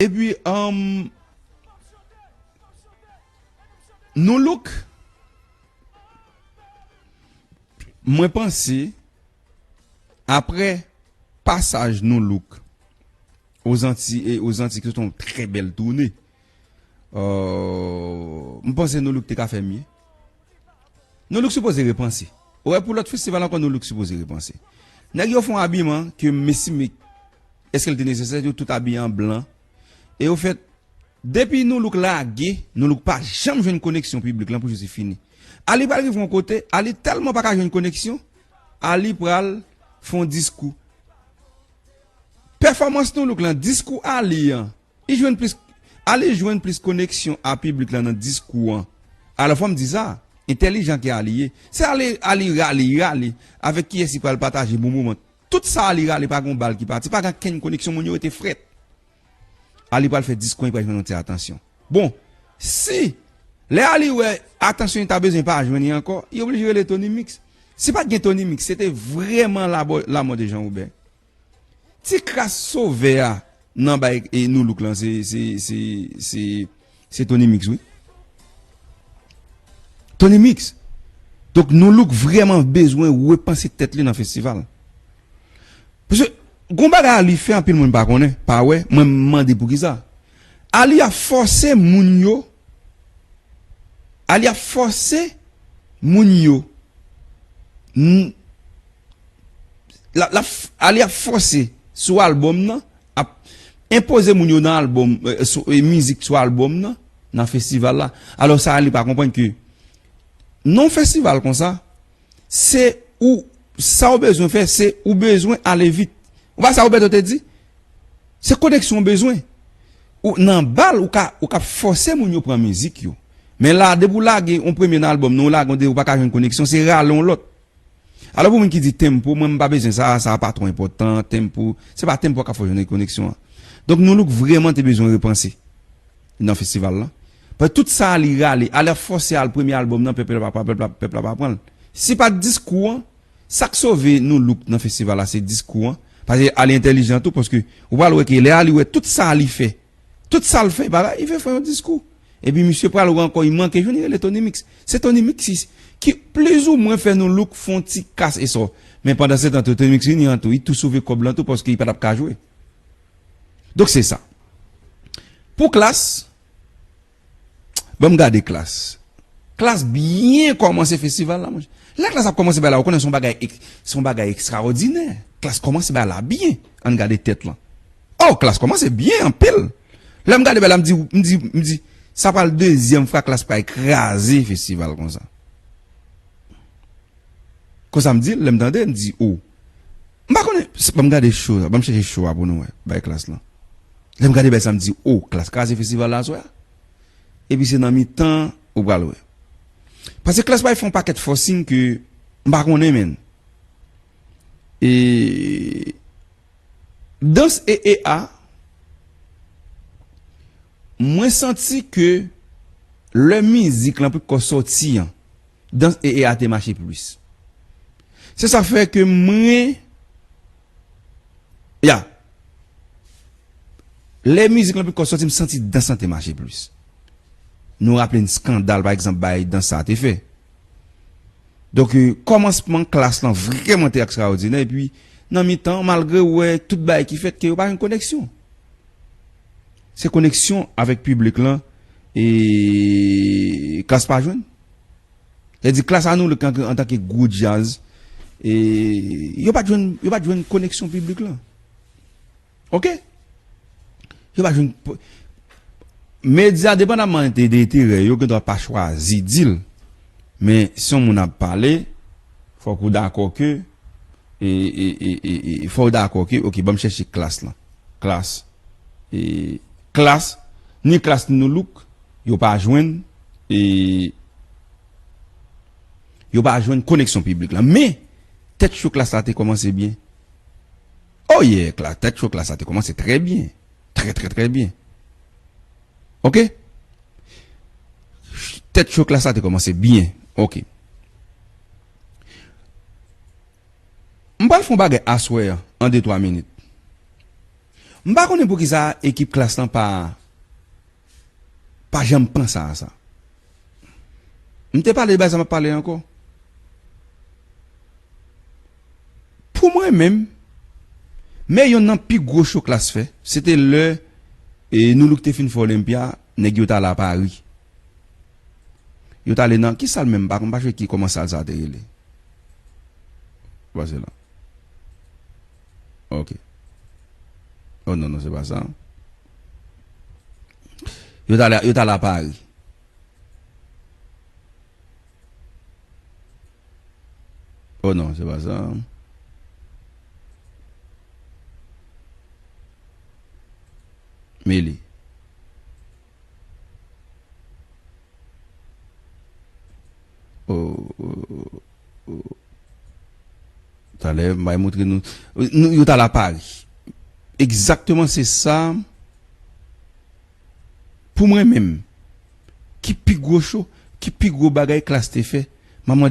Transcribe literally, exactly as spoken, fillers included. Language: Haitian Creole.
Epi, um, Nou Look, mwen panse, apre pasaj Nou Look Ozanti, e Ozanti ki se te yon trè bèl toune, euh, m panse Nou Look te ka fè mye. Nou Look sipoze repanse. Ou wè, pou lòt festival ankò, Nou Look sipoze repanse. Nèg yo fè yon abiman ke m estime, èske l te nesesè, yo tout abiye an blan. E ofèt, depi Nou Look lage, Nou Look pa janm jwenn koneksyon piblik lan pou jis li fini. Ali pral rive yon kote, Ali tèlman pa ka jwenn koneksyon, Ali pral fè yon diskou. Pèfòmans Nou Look lan, diskou Ali an, li jwenn plis, Ali jwenn plis koneksyon a piblik lan nan diskou an. Alò, fò m di sa, entèlijan ke Ali ye. Se Ali, Ali rale, rale avèk kiyès li pral pataje bon moman. Tout sa Ali rale, pa gen bal ki pati, pa gen kenn koneksyon, moun yo rete frèt. Ali pral fè diskou, li pral jwenn yon ti atansyon. Bon, si lè Ali wè atansyon li ta bezwen pa jwenn li ankò, li oblije rele Tony Mix. Si pa t gen Tony Mix, se te vrèman la, la mort de Jean Robert. Ti kras sovè a nan bay e Nou Look lan, se, se, se, se, se Tony Mix, wi. Tony Mix. Donk, Nou Look vrèman bezwen repanse tèt li nan festival. Paske, gon bagay Ali fè, anpil moun pa konnen, pa wè, mwen m mande poukisa. Ali ap fòse moun yo, Ali ap fòse moun yo, n-, la, la, Ali ap fòse sou albòm nan, ap enpoze moun yo nan albòm, eh, sou, eh, mizik sou albòm nan, nan festival la. Alò sa, Ali pa konprann ke nan yon festival konsa, se ou, sa ou bezwen fè, se ou bezwen ale vit. Ou pa sa Roberto te di? Se koneksyon ou bezwen. Ou nan bal, ou ka, ou ka fòse moun yo pran mizik yo. Men la, depi w lage yon premye nan albòm nan, ou lage yon de, ou pa ka jwenn koneksyon, se rale yon lòt. Alò pou moun ki di tempo, mwen m pa bezwen sa, sa pa twò enpòtan, tempo, se pa tempo k ap fè w jwenn koneksyon an. Donk Nou Look vrèman te bezwen repanse nan festival la. Paske tout sa li rale, al ap fòse al premye albòm nan, pèp la pa, pèp la, pèp la pa pran l. Si pa t diskou an, sa k sove Nou Look nan festival la, se diskou an. Paske Ali entèlijan tou, paske ou pral wè ke lè Ali wè tout sa li fè, tout sa l fè, bagay, li fè, fè yon diskou. Epi misye pral wè ankò, li manke jwenn, li rele Tony Mix. Se Tony Mix ki, ki plizoumwen fè Nou Look fè yon ti kas e sò. Men pandansetan tou, Tony Mix vini an tou, li tou sove kòb lan tou, paske li pa t ap ka jwe. Donk se sa. Pou Klass, ban m gade Klass. Klass byen kòmanse festival la, monchè. Lè Klass ap kòmanse bay la, ou konnen se yon bagay ek-, se yon bagay ekstraòdinè. Klass kòmanse bay la byen. Ann gade tèt lan. Oh, Klass kòmanse byen anpil. Lè m gade bay la, m di, m di, m di, sa pral dezyèm fwa Klass pral kraze festival konsa. Konsa m di l, lè m tande, m di, oh. M pa konnen, ban m gade show la, ban m chèche show a pou nou wè, bay Klass lan. Lè m gade bay sa, m di, oh, Klass kraze festival la aswè a. Epi se nan mitan, ou pral wè. Paske Klass bay fè yon pakèt forcing ke m pa konnen, menn. E dans e e a, mwen santi ke lè mizik lan poko sòti an, dans e e a te mache plis. Se sa k fè ke mwen, ya, lè mizik lan poko sòti, m santi dans lan te mache plis. Nou raple n eskandal, pa egzanp, bay dans sa a te fè. Donk, eh, kòmansman Klass lan vrèman te ekstraòdinè, epi nan mitan, malgre w wè tout bagay ki fèt, ke yo pa jwenn koneksyon. Se koneksyon avèk piblik lan, e Klass pa jwenn. Sa di Klass a Nou Look an, antanke gwo djaz, e yo pa t jwenn, yo pa t jwenn koneksyon piblik lan. Oke? Yo pa jwenn po-, medya, depandamman de, de enterè yo, gen dwa pa chwazi di l. Men si yon moun ap pale, fòk ou dakò ke, e, e, e, e, e, fò w dakò ke, oke, ban m chèche Klass lan. Klass. E, Klass, ni Klass ni Nou Look, yo pa jwenn, e, yo pa jwenn koneksyon piblik lan. Men, tèt cho Klass la te kòmanse byen. Oh yeah, Klass, tèt cho Klass la te kòmanse trè byen. Trè, trè, trè byen. Oke? Tèt cho Klass la te kòmanse byen. Oke. M pral fè yon bagay aswè a, an de twa minit. M pa konnen poukisa ekip Klass lan pa pa janm panse a sa. M te pale de bagay sa, m ap pale ankò. Pou mwen menm, men yonn nan pi gwo cho Klass fè, se te lè e, Nou Look te fin fè Olympia, nèg yo t al a Pari. Yo t ale nan, ki sal menm, m pa konn, m pa swe ki, kòman sal sa te rele. Pase la. Ok. Oh non, non, se pa sa. Yo t ale, yo t al a Pari. Oh non, se pa sa. Mele. Oh, oh, oh, oh. Talè, m bay montre nou. Nou, yo t al a Pari. Egzakteman, se sa. Pou mwen menm, ki pi gwo cho, ki pi gwo bagay Klass te fè, m ap